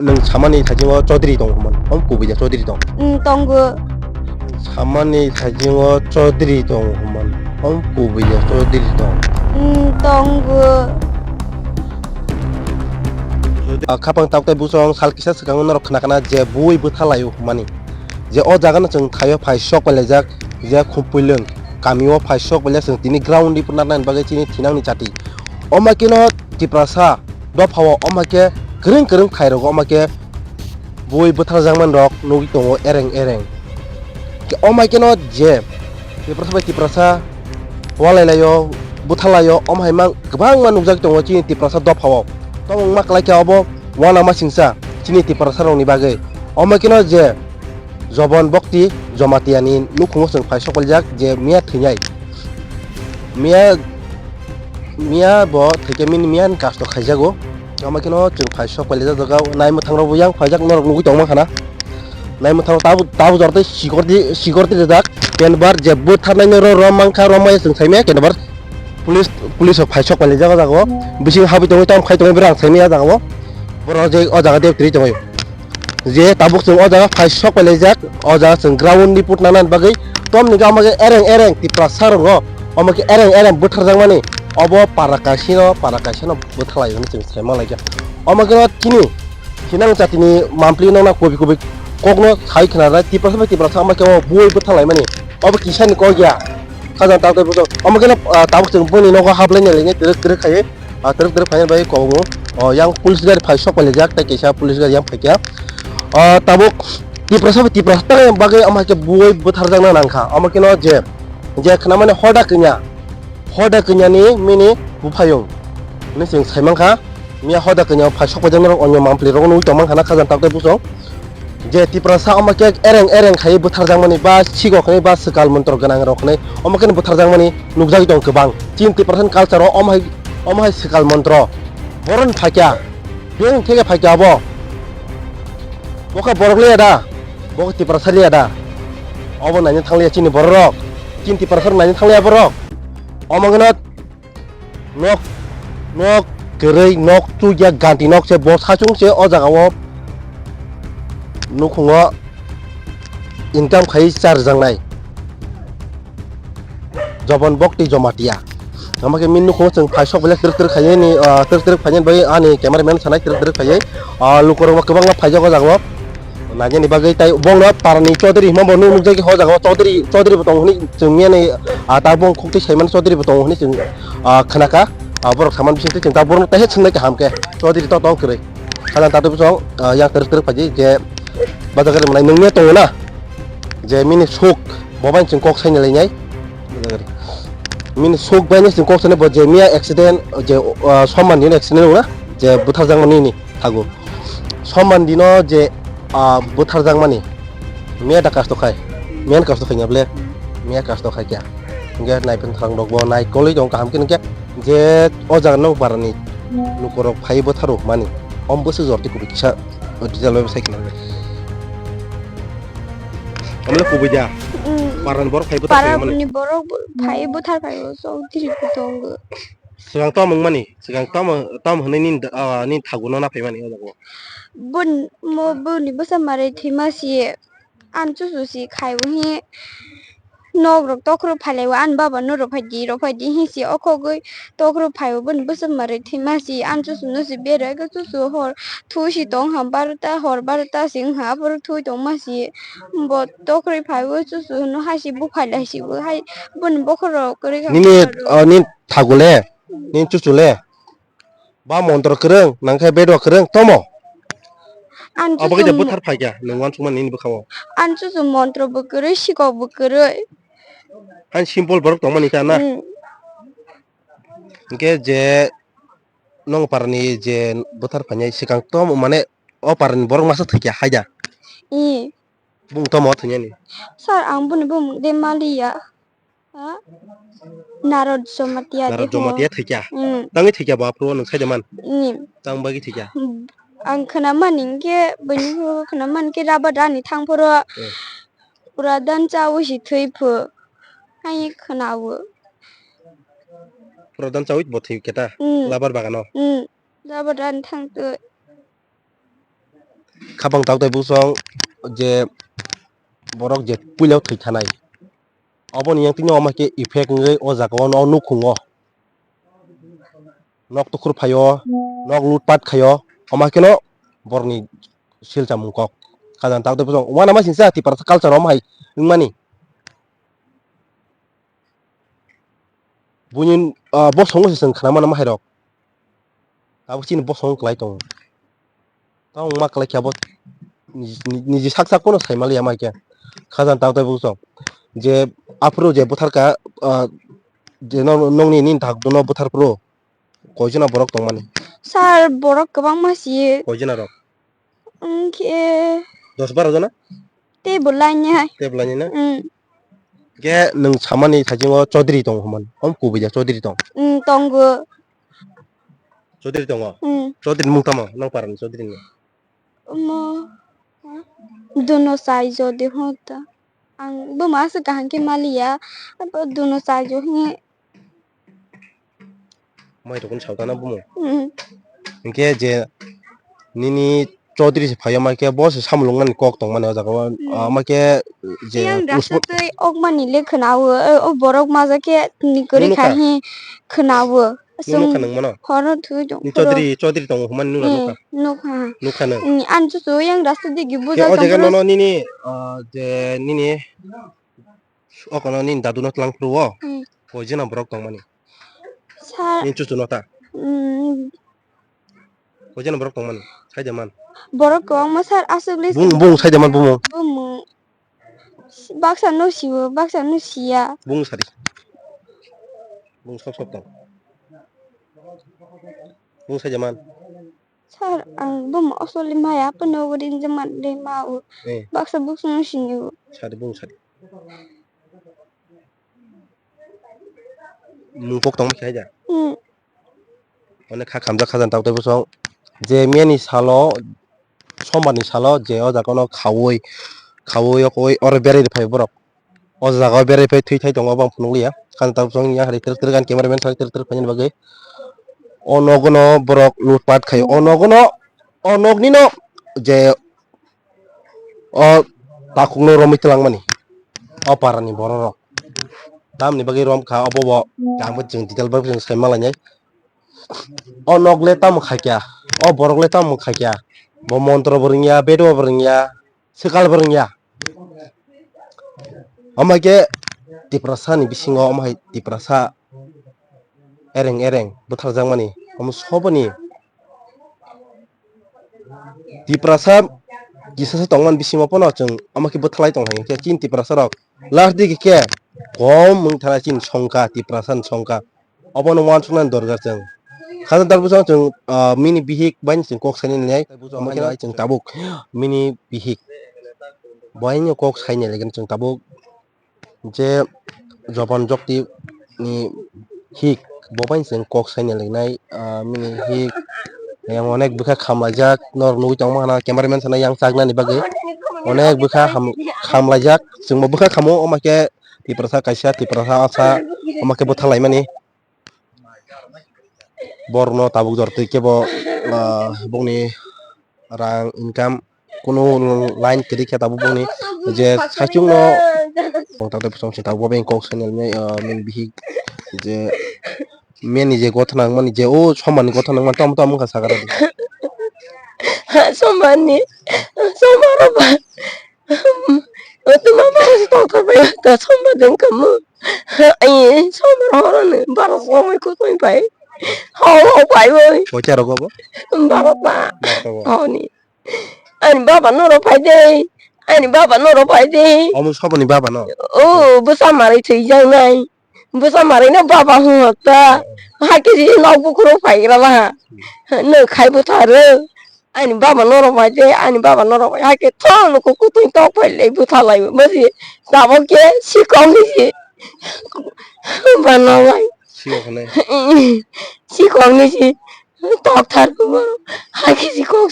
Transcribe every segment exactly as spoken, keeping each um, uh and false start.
Nwng samani thaisingo Chaudhary tong hwnmani, om kubui ya Chaudhary tong. Mm, tongo. Samani thaisingo Chaudhary tong hwnmani, om kubui ya Chaudhary tong. Mm, tongo. Ah, khapang tabuk tei bwsong sal kisa swkango norok khna khna je bui bwtha laio hwnmani. Je o jaga no chwng thaio phai sok pailaijak, je Khumpuilwng kamio phai sok pailai chwng tini ground ni phunukna bagwi chini thinangni chati. Oma keno Tiprasa dophao oma khe kwrwng kwrwng phai rogo oma khe bui bwtharjakmani rok nugwi tongo ereng ereng. Oma keno je Tiprasa bai Tiprasa walai laio, bwtha laio, omo hai ma kwbangma nukjagwi tongo chini Tiprasa dophao. Tamo wngma kwlai khe obo uanama singsa chini Tiprasa rokni bagwi. Omo keno je Jobon Bokti Jamatia ni nukhungo chwng phai sok paijak je miya thwinai. Miya, miya bo thwikhe mini miya ni kasto khaijago. Omo keno chwng phai sok pailaijak jaga o. Nai mwthang rok bo yang phaijak norok nugwi tongma khana. Nai mwthang rok tabu, tabu jor tei sikor di, sikor di rijak. Kenbar je bwtharnai no ro, ro mankha, ro maya chwng saimaya kenbar. Police, police rok phai sok pailaijak o jaga o. Bising habwi tongwi tamo khai tongwi borok ang saimaya jaga o. Borok je o jaga de twi tongwi. Je tabuk chwng o jaga phai sok pailaijak, o jaga chwng ground ni phunukna bagwi. Tomni khe omo khe ereng ereng Tiprasa rok no, omo khe ereng ereng bwtharjakmani. Obo para kaisino, para kaisino bwtharlai hwnwi chwng saima laikha. Omo khe no chini thinang jatini mampli nokna kubui kubui kokno sai khna nai, Tiprasa bai Tiprasa omo khe o bui bwtharlaimani. Obo kisani kok ya. Khajang tabuk tei bwswk. Omo khe no, ah, tabuk chwng boni nogo hablai nai lainai twrwk twrwk khaiwi. Ah, twrwk twrwk phainani bagwi kobongo. Oh, yang police gari phai sok pailaijak, tei kaisa police gari yang phaikha. Ah, tabuk Tiprasa bai Tiprasa tangna bagwi omo hai khe bui bwtharjakna nangkha. Omo khe no je, je khna mani hoda kanya, hoda kanya ni mini buphayung hinwi chwng sai mankha. Miya hoda kanya phai sok paijak norok onyo mampli rok nugwi tong mankha na khajang tabuk tei bwswk. Je Tiprasa omo khe ereng ereng khai bwtharjakmani ba sikok hinwi ba swkal montro gwnang rok hinwi omo khe bwtharjakmani nukjagwi tongo kwbang. Chini Tiprasa ni culture o omo hai, omo hai swkal montro. Boroni phaikya, beng theke phaikya abo. Bo khe borok liya da, bo khe Tiprasa liya da. Obo naina thangliya chini borok rok. Chini Tiprasa rok naina thangliya borok. Omo khe no Nok, nok kwrwi, nok chukya, ganti nok se, bo sachung se o jaga o nukhungo income khai charjaknai. Jobon Bokti Jamatia. Tamo khe min nukhungo chwng phai sok belai twrwk twrwk khaiyani, ah, twrwk twrwk phainani bagwi ani cameraman sanai twrwk twrwk khaiwi, ah, lukurok bo kwbangma phaijak o jaga o. Nainani bagwi tai bongno parani Chaudhary hwnba bo nuk nukjagwi ho jaga o Chaudhary, Chaudhary bo tongo hwnwi chwng miyani, ah, ta bong khuk twi saimani Chaudhary bo tongo hwnwi chwng, ah, khnakha. Ah, borok saman bisingtwi chwng ta borokno taihe swngnai kaham khe Chaudhary to tong kwrwi. Khajang ta twi bwsong, ah, yang twrwk twrwk phaidi je bajaga ri mwnai nungya tongo na je mini suk bo bai chwng kok saina lainai. Mini suk bai ni chwng kok saina bo je miya accident je, ah, Somman ni accident wngna je butharjakmani ni thago. Somman dino je, ah, butharjakmani. Miya da kasto khai. Miya kasto khai ble. Miya kasto khai kya. Hingke nai phin tharang rok bo nai koloi tong kaham khe hingke je o jaga nok barani lukorok phai butharok mani. Om bwswk jor twi kubui kisa o detail bai sai khna. Amle kubui da. Mm. Barani borok phai buthar khai mani. Barani borok phai buthar khai o chok tiri kutongo. Swkang tamo wngmani, swkang tamo, tamo hwnwi nini, ah, nini thago no naphaimani o jaga o. Bun-, mo-, buni bwsa mwrwi thwima si, ani chuchu si khai o hi nok rok tokhro phai lai o, ani baba no rw phai di, rw phai di hi si, o khogwi tokhro phai o, buni bwsa mwrwi thwima si, ani chuchu no si berai khe chuchu hor thu si tong ha, barota, hor barota si wng ha, aphuru thui tongma si, bo tokhro phai o, chuchu no hai si buphai lai si o, hai buni bokhorok kwrwi kha. Nini, ah, nini thago le? Nini chuchu le? Ba montro kwrwng, nang khe bedua kwrwng, tomo? Ani chuchu. Abo khe de mo-, buthar phaikya, nwng uansukmani nini bwkhango. Ani chuchu montro bo kwrwi, sikok bo kwrwi. Ani simple borok tongmani kha na? Mm. Hingke je nong parani je buthar phainai swkang tomo, mane o parani borok masa thwikya haida? Ee. Bung tomo thwinani? Sir, ang boni bumung de maliya. Ha? Narod Jomatia de. Narod Jomatia thwikya? Mm. Tangwi thwikya bo aphuru nwng saide man? Mm. Tang bagwi thwikya? Ang khwnamani hwnkhe, bini khwnamani hwnkhe Rabat Rani thangphuru. Mm. Pura dan chawi si thwi phu. Hai khwnawo. Pura dan chawi bo thwi khe ta? Mm. Labar bagano? Mm. Labar dan thang twi. khapang tabuk tei bwsong je borok je puila thwi thanai, oboni yang tini omo khe effect wngwi o jaga o nukhungo nok tukhur phaio, nok lutpat khaio, omo kheno borokni silchamung kok. Khajang tabuk tei bwsong uanama singsa Tiprasa culture omo hai wngmani. Buini, ah, bosongo se chwng khna mano mahairok. Tabuk chini bosongo kwlai tongo. Tamo wngma kwlai khe abo niji, niji sak sak pono sai maliya mai khe. Khajang tabuk tei bwsong. Je aphuru je bwtharka, ah, je no, nokni nini dagdono bwtharphuru. Koijona borok tongmani? Sir, borok kwbangma si. Koijona rok? Wngkhe dos baro jona? Tei bo lainai hai. Tei bo lainai na? Mm. Khe nwng samani thaisingo Chaudhary tongo hwnmani? Om kubui ya Chaudhary tong? Mm, tongo. Chaudhary tongo? Mm. Chaudhary ni mung tamo? Nang parani Chaudhary ni? Omo, ha? Duno chai jodi hota. Ang buma aswk kaham khe maliya. Abo duno chai jo hwnwi Mai rokni sautana bumo. Mm. Hinkhe je nini Chaudhary se phaiya mai khe bo se samung lungnani kok tongmani o jaga o. Mm. Ah, mai khe je yang rasta tei okmani le khwnawo, o, o borok maja khe ni kwrwi kha hi khwnawo. Nukha nang mano? Horo thwi tong. Ni Chaudhary, Chaudhary tongo hwnmani nukha, nukha. Nukha. Nukha nang. Mm, ani chuchu yang rasta digi buja tong. O jaga nono nini, ah, je nini okono nini dadu no tlang phuru o. Mm. Koijona borok tongmani? Sir. Nini chuchu no ta? Mm. Koijona borok tongmani? Saide man. Borok kwbangma sir aswk le. Bung, bung saide man bumung. Bumung. Baksa no siwo, baksa no siya. Bung sadi. Bung sok sok tong. Bung saide man. Sir, ang bumung osoli maya pono rinjak man le ma o. Eh. Baksa buksu no sini o. Sadi bung sadi. Mung kok tongma khe haida? Hmm. Onek kha khamjak kha jan tabuk tei bwsong. Je miyani salo, sombarni salo je o jaga no khaui, khaui okoi oro berai rw phai borok. O jaga o berai phai thwi thai tongo, obo ang phunuk liya. Kha jan tabuk tei bwsong yang hai twrwk twrwk ani camera man thang twrwk twrwk phainani bagwi. O nogo no borok lutpat khai. O nogo no, o nogni no je o takhukno romwi twlangmani o parani bororok. Tamni bagwi romkha obo bo, tamo chwng detail bai chwng sai malainai. O nok le tamo khaikya, o borok le tamo khaikya, bo montro bo rwngya, bedua bo rwngya, swkal bo rwngya. Omo khe Tiprasa ni bisingo omo hai Tiprasa ereng ereng bwtharjakmani omo soboni Tiprasa kisa se tongmani bisingo pono chwng omo khe bwthalai tong hai khe chini Tiprasa rok last digi khe kom wng thana chini songkha Tiprasa ni songkha obono uansuknani dorkar chwng. Khajak tabuk chwng, ah, mini bihik bai chwng kok sainai nai omo khe chwng tabuk mini bihik bai kok sainai chwng tabuk. Je Joban Jokti ni hik bo bai chwng kok saina lingnai, ah, mini hik yang onek bwkha khamlaijak norok nugui tongma hana camera man sana yang chaknani bagwi onek bwkha ham-, khamlaijak chwngbo bwkha khamo omo khe Tiprasa kaisa Tiprasa asa omo khe bwtha laimani. Borokno tabuk jor twi kebo, ah, bokni rang income kunu line kwrwi khe tabuk bokni je saichung no tong tang tei bwskango se tabuk bo bini kok sanai, ah, bini bihik je meni je gotha nangmani je o somani gotha nangmani tamo tamo wngkha sakha rw di. Somani, somaro ba. O tuma ba tong tong bai ta somba deng kamu. Ai, somar horo ni, baro somai kutui bai. Horo bai bai. Kocha rogo bo? Baro ta. Baro ta bo. Honi. Ani baba noro pai de. Ani baba noro pai de. Omo soboni baba no? O, bwsa marai thwijak nai. Bwsa marai no baba hwn ta. Hakhe ji nok bukhuro phaigra ba. No khai bwtharo. Ani baba norok bai de, ani baba norok bai. Hakhe thon ko kutui tok pai le bwtha lai bo si. Tabok khe sikok ni si. Ba no bai. Sikok ne. Sikok ni si. Tok thar ko. Hakhe sikok.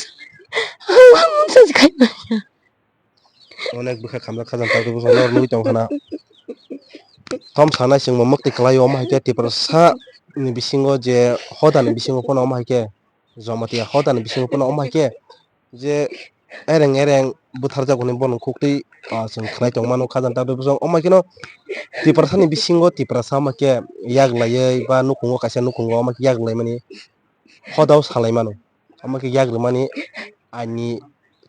Ang mung sa khai. Onek bwkha khamjak khajang tabuk tei bwskango nugui tong khana. Tom sanai chwngbo mwktwi kwlaio omo hai khe Tiprasa ni bisingo je hoda ni bisingo phano omo hai khe Jamatia hoda ni bisingo phano omo hai khe je ereng ereng butharjak hwnwi bono khuktwi, ah, chwng khlai tongmano khajang tabuk bwswk. Omo kheno Tiprasani bisingo Tiprasa omo khe yak laiwi ba nukhungo kaisa nukhungo omo khe yak laimani hodao salaimano. Omo khe yak rwmani aini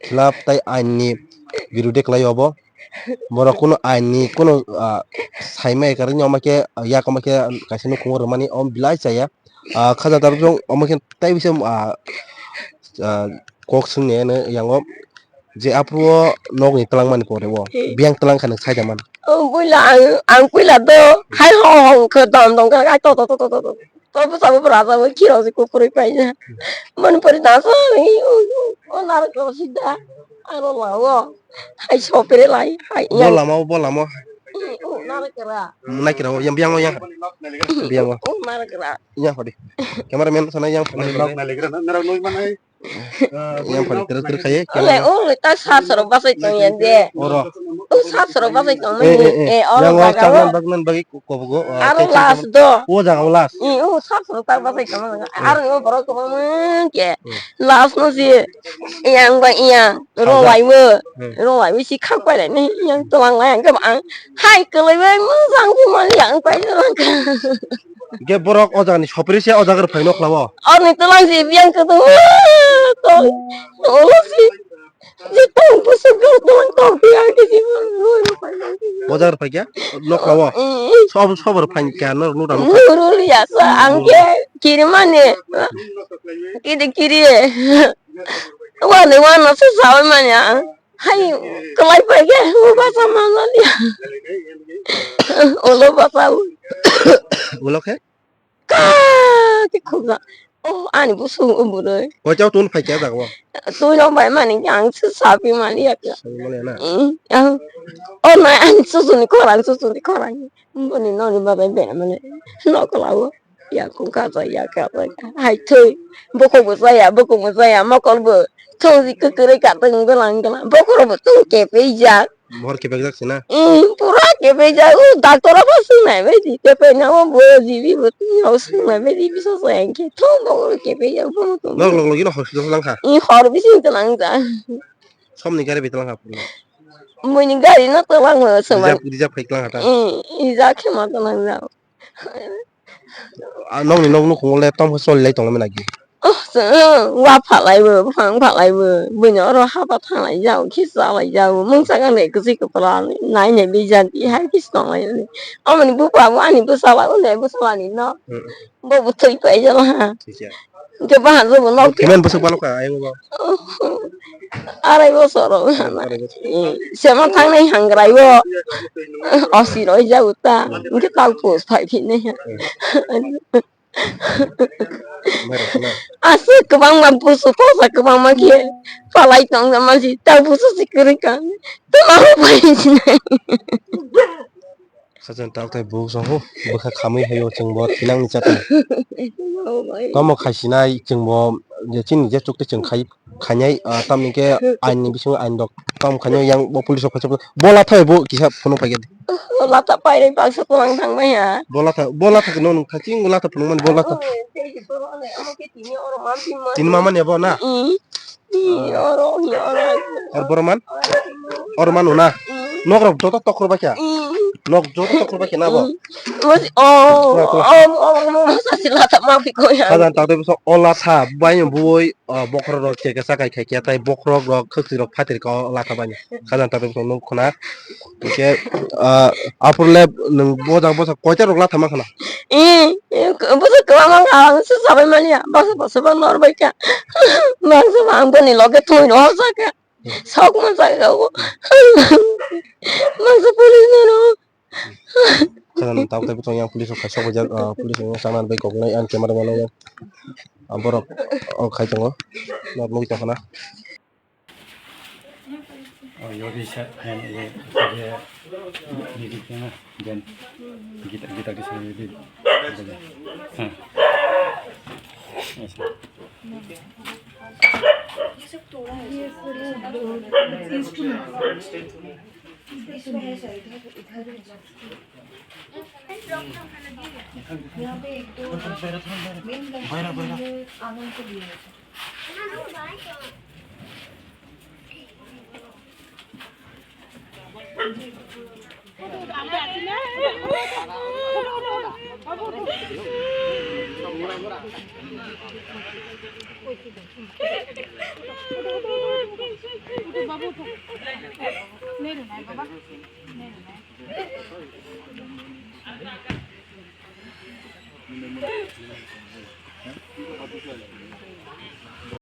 khilaf tei aini birodhe khlai obo. Borok kunu aini kunu, ah, saimai kwrwini omo khe yak omo khe kaisa nukhungo rwmani omo belai chaya. Ah, khajak tabuk omo khe tei bisa, ah, ah, kok swngni hwnwi yango je aphuru o nokni twlangmani pore o biyang twlang kha nwng saida man. Oh, puila ang, ang puila do hai ho ho khe dam dam khe ai to to to to to to. To bwsa bo bwrajak bo khiro se kuphurwi paina. Mani pore dam so o narwk sida. Aro lao hai sopre lai hai. Bo lama o, bo lama o. Narwk kra. Nai kra o yang biyang o yang. Biyang o. Oh, narwk kra. Yang hodi. Cameraman sana yang hodi. Yang pari tere tere khaye. Ole, ole, ta sat sorok bachai tong yan de. Oro. O sat sorok bachai tong mani. Eh, eh, eh. Eh, oro yang o jaga o. Chaknan bagnan bagi ko-, kobogo, ah, aro khe last do. O jaga o last. Eh, o sat sorok ta bachai tong mani. Aro o borok ko mani ke. Hmm. Last no si. Yang ba yang. Ro lai bo. Hmm. Ro lai bo si khak pai lai ni. Yang tulang lai ang ke ang. Hai, kwlwi bai mujang si mali ang pai tulang. Ge borok o jagani sopri se o jagar phai nokla o. Ani tulang si biyang kutung. To, to si. Jitong busuk tulang to biyang ke si. O jagar phai kya? Nokla o. Mm. Sob, sob phai kya no, no, no. Nuru ya sa ang ke kiri mane. Kiri, kiri. Wane, wane, sa sa mane. Hai, kwlai pai khe, o basa manliya. Olo basa o. Ulo khe? Ka, khe khumsa. O, ani busung o bwrwi. Koichao tun phai khe jaga o? Tun no bai mani ang se sapi mani ya. Sapi mani ya na? Mm, ya. O nai ani susuni khorang, susuni khorang. Boni noni babai bera mani. Nokla o. Yakung kacha, ya kacha, hai thwi. Bukhuk bo chaya, bukhuk bo chaya, mokol bo. Thungsi kwkwrwi katwng belang belang. Bokhorok bo tung kepijak. Mohor kepekjak se na? Mm, pura kepijak. O doctor o bo swngnai bai di. Kepena o bo jibi bo twi o swngnai bai di. Bisa chaya khe. Thung bokhorok kepijak. Bono tung. Nok lok lok ino hospital lang kha? Mm, hor bising tong lang ja. Somni gari bi tong lang kha pura? Mui ni gari no tong lang o swmai. Reserve, reserve khai tong lang kha ta? Mm, ija khe ma tong lang ja. Ah, nokni nok nukhungo le tamo khe choli lai tongmani nagi? Oh, chwng wa phalai bo, buphang phalai bo, buino oro haba thanglai jao, khe chalai jao, mungsa gana kwchwi kwpla nai nai bijak, hai khe tonglai. Omoni bupha bo ani bwsala, onai bwsala ni no, hmm, bo bo thwi pai jala ha. Thwikha. Hwnkhe bahan jobo nok. Kemen bwswk balo kha ayang bo. Arai bosor rok. Arai bosor. Sema thangnai hangrai o. Osi roi jago ta. Hwnkhe tau post phai phinai. Aswk kwbangma busu posa kwbangma khe palai tong mansi tau busu si kwrwi ka. Tama phai sinai. Khajang tabuk tei buk song ho, bwkha khamwi haio chwng bo thinangni chatwi. Tamo khaisinai chwng bo je chini je chukti chwng khai, khainai, ah, tamni khe ain ni bisingo ain rok tam khainai yang bo police rok khaisa bo latha bo kisa phunuk phaikhe. Latha pairwi baksa kwbang thangmani ya. Bo latha, bo latha no nwng khachi latha phunukmani bo latha. Tini mamani ya bo na? Oro, oro. Or boroman? Oro mano na? Nok rok joto tokhor bakya? Nok joto tokhor bakya na bo? Khajang tabuk tei bwswk o latha, bai bui, o bokhorok rok chekesa kai khai khe, tai bokhorok rok khwtwi rok phatir kha o latha bai. Khajang tabuk tei bwswk nuk khna. Hwnkhe, ah, aphuru le nwng bojak bojak koita rok latha mankha na? Ee, ee, bwswk kwbangma wngkha, ang se sabai manya, baksa baksa bo norbai kha. Baksa bo ang boni loge thwngwi rw hojakha. Sok manjakha o. Baksa police no rw. Khajang tabuk tei bwswk yang police rok kaisa bujak, ah, police rok chana bai kok nai ang camera mano yang. Ah, borok, oh, khai tongo. Nok nugwi tongkha na. Oh, yo di sa, eh, eh, eh, di di na, den. Gita, gita di sa, di. Hm. Yes, sir. यहाँ पे एक दो मेन बैठा, बैठा। आनंद को दिया है।